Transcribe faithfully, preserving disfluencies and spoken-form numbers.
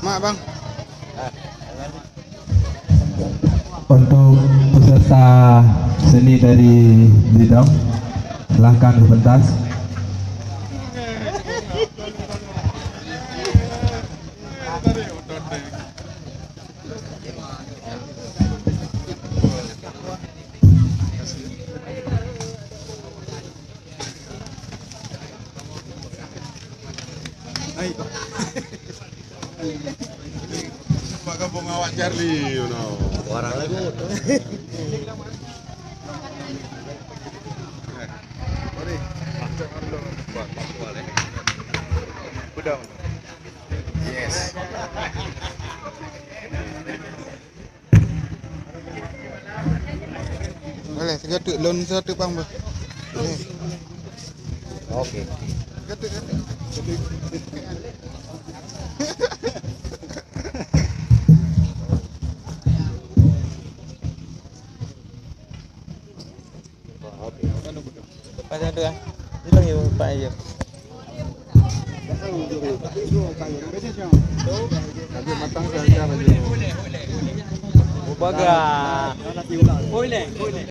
Mak, Bang. Untuk peserta seni dari Zidong, silahkan ke pentas. Hai. Pak gabung awak Charlie, you know. Orang lagu. Mari. Yes. Boleh, tiga tu, lôn satu pang bah. Boleh. Oke. Tiga tu, tiga tu. Pasang tu ah. Itu yang empat aja. Bubaga.